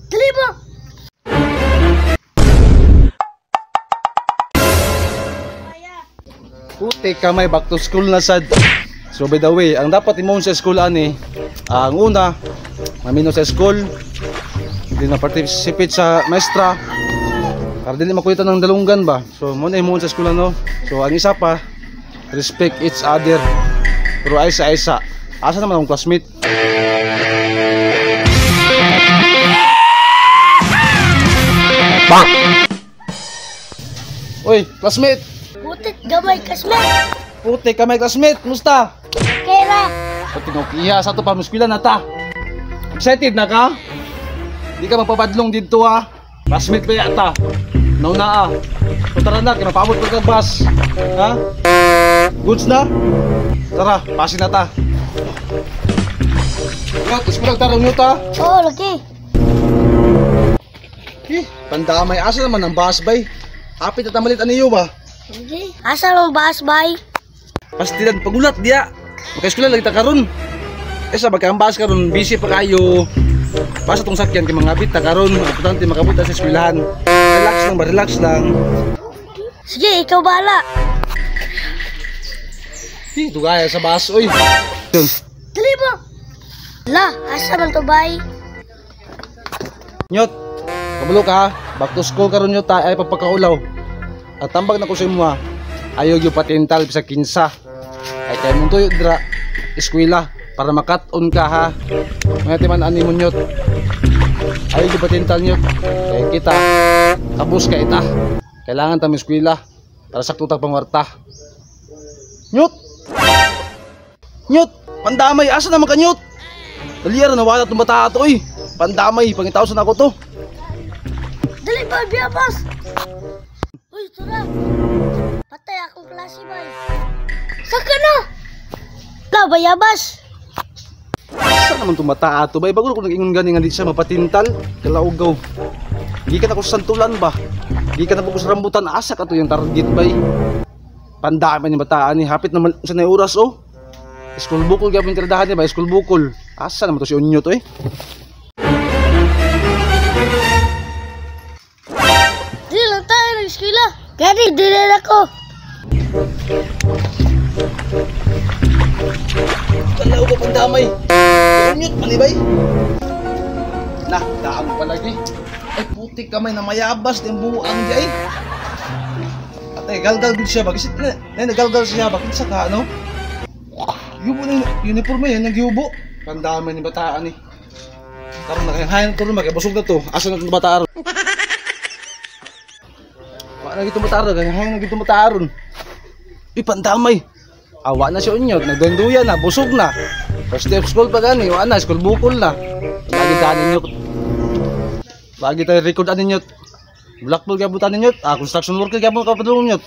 Dali ba? Puti kamay, back to school na sad. So by the way, ang dapat imong sa school ani, ang una, mamino sa school, hindi na participate sa maestra, para dili makulitan ng dalunggan ba. So mo na imong sa school ano. So ang isa pa, respect each other. Pero ay sa isa, asa naman akong classmate? Bang! Uy, classmate! Putik gamay, classmate! Putik gamay, classmate! Musta? Kera! Putik ng kiya, sa ito pa, muskwila na ta! Excited na ka? Di ka magpapadlong dito ha! Classmate ba yata? Nauna ah! So tara na, kinapabot pa ka bus! Ha? Goods na? Tara, pasin na ta! Nyot, eskwela tarong nyo ta? Oo, lagi! Eh, pandamay, asa naman ang bus bay? Hapit at tamalit aniyo ba? Hindi. Asa lang bus bay? Pastilan pagulat diya. Makaeskwela lagi ta karon. Eh sa bagka ang bus karon busy pa kayo. Basta tong sakyan kay mga bit ta karon, importante makabot ta sa eskwelahan. Relax lang ba, relax lang. Sige, ikaw bahala. Eh, dugaya sa bus oy. Yun. Dali ba? La, asa man to bay? Nyot. Kabalo ka ha. Back to school karon nyot ta ay pagpakaulaw. At tambag na ko sa imo ha. Ayaw gyud patintal sa kinsa. Ay kay mong tuyo dira eskwela para makat-on ka ha. Mga timan ani mo nyot. Ayaw gyud patintal nyot. Kay kita kabus ka ita. Kailangan ta eskwela para sakto ta pangwarta. Nyot. Nyot, pandamay asa naman ka nyot? Dali ra nawala tong bata ato oy. Pandamay pangitaw sa nako to. Dali ba biyabas? Uy, tara. Patay akong klase bay. Saka na. La bayabas. Asa naman itong bata ato bay? Bago ko nag-ingon gani nga di siya mapatintal. Kalaugaw. Gikan ako sa santulan ba? Gikan ako sa rambutan. Asa ka to yung target bay? Pandami ni bataan ni. Hapit naman sa na oras oh. School bukol gapon tiradahan niya ba? School bukol. Asa naman to si Onyo to eh? Di lang tayo nag-eskwela. Gani, di lang ako. Kalaugaw pandamay. Unyot, manibay. Nah, daan pa lagi. Ay, putik kamay na mayabas ng buang di ay. Atay, galgal gud siya ba? Kasi, na, nagalgal siya ba? Kinsa ka, ano? Yubo ng uniforme yan, nagyubo. Pandamay ni bataan eh. Karon na kaya, hayan to naman, kaya busog na to. Asa na itong bataan? Wala na itong bataan, kaya hayan na itong bataan. Uy, pandamay. Awa na si Unyot, nagdanduya na, busog na. First day of school pa gani, wala na, school bukol na. Lagi tayo ninyo. Lagi tayo record ninyo. Blackball kaya butan ninyo. Ah, construction worker kaya mo kapadulong ninyo.